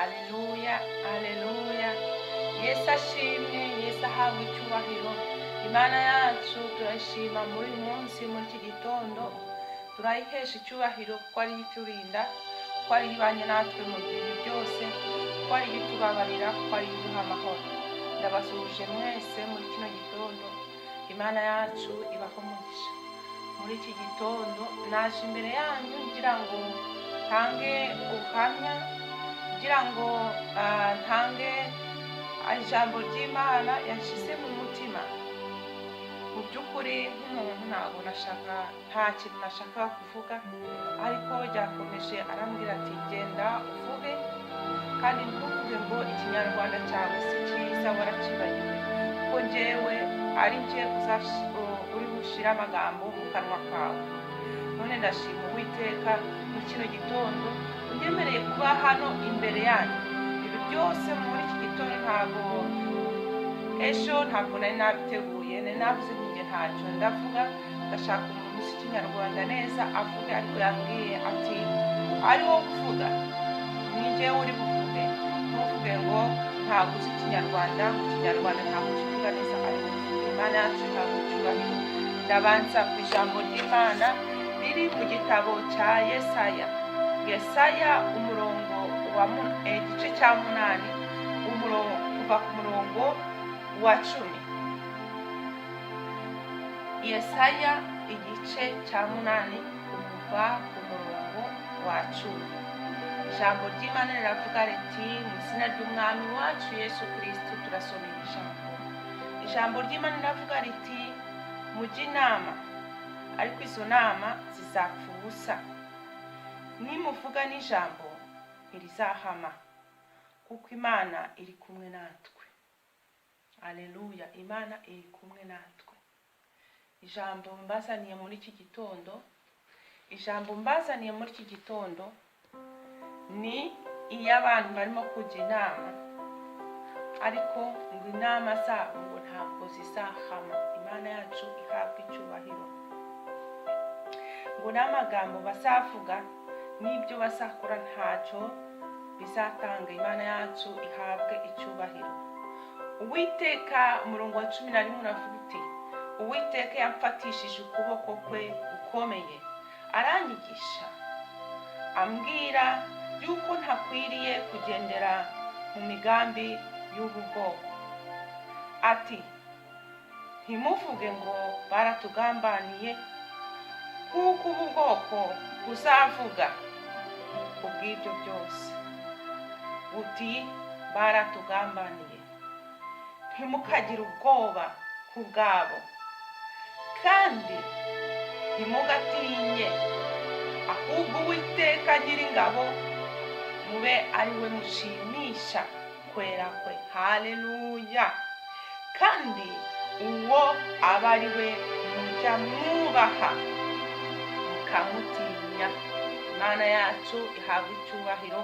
Haleluya, haleluya! Yesu ashimwe, Yesu ahabwa icyubahiro. Imana yacu turayishima muri uyu munsi, muri iki gitondo. Turayihesha icyubahiro kuko ariyo iturinda, kuko ariyo ibanye natwe mu bintu byose, kuko ariyo itubabarira, kuko ariyo iduha amahoro. Ndabasuhuje mwese muri kino gitondo. Imana yacu ibaho umugisha. Muri iki gitondo naje imbere yanyu ngira ngo ntange ubuhamya, kugira ngo ntange ijambo ry'Imana yashyize mu mutima. Mu by'ukuri, nk'umuntu ntabwo nashaka, nta kintu nashakaga kuvuga, ariko ryakomeje arambwira ati: "Genda uvuge, kandi ntuvuge ngo Ikinyarwanda cyawe si cyiza, warakibagiwe, kuko njyewe ari njye uri bushyire amagambo mu kanwa kawe." None ndashima Uwiteka muri kino gitondo unyemereye kuba hano imbere yanyu. Ibi byose muri iki gitondo, ntabwo ejo ntabwo nari nabiteguye. Nari navuze ngo njye ntacyo ndavuga, ndashaka umuntu uzi Ikinyarwanda neza avuge, ariko yambwiye ati: "Ari wowe uvuga, ni njyewe uri buvuge. Ntuvuge ngo ntabwo uzi Ikinyarwanda, ngo Ikinyarwanda ntabwo ukivuga neza, ari wowe uvuge." Imana yacu ihabwa icyubahiro. Ndabanza ku ijambo ry'Imana riri mu gitabo cya Yesaya. Yesaya umurongo wa igice cya 8, umurongo kuva ku murongo wa 10. Yesaya igice cya 8, kuva ku murongo wa 10. Ijambo ry'Imana riravuga riti, mu izina ry'Umwami wacu Yesu Kristo turasoma iri jambo. Ijambo ry'Imana riravuga riti: "Mujye inama, ariko izo nama zizapfa ubusa. Nimuvuga n'ijambo, ntirizahama, kuko Imana iri kumwe natwe." Aleluya, Imana iri kumwe natwe. Ijambo mbazaniye muri iki gitondo, ijambo mbazaniye muri iki gitondo ni iyo abantu barimo kujya inama, ariko ngo inama zabo ngo ntabwo zizahama. Imana yacu ihabwa icyubahiro. Ngo n'amagambo bazavuga n'ibyo bazakora ntacyo bizatanga. Imana yacu ihabwe icyubahiro. Uwiteka, umurongo wa 11 uravuga uti: "Uwiteka yamfatishije ukuboko kwe gukomeye, aranyigisha, ambwira yuko ntakwiriye kugendera mu migambi y'ubu bwoko." Ati: "Ntimuvuge ngo baratugambaniye, nk'uko ubu bwoko buzavuga kubw'ibyo byose, buti baratugambaniye. Ntimukagire ubwoba ku bwabo, kandi ntimugatinye, ahubwo Uwiteka Nyiringabo mube ari we mushimisha kwera kwe." Haleluya! "Kandi uwo aba ari we mujya mwubaha mukamutinya." Imana yacu ihabwa icyubahiro.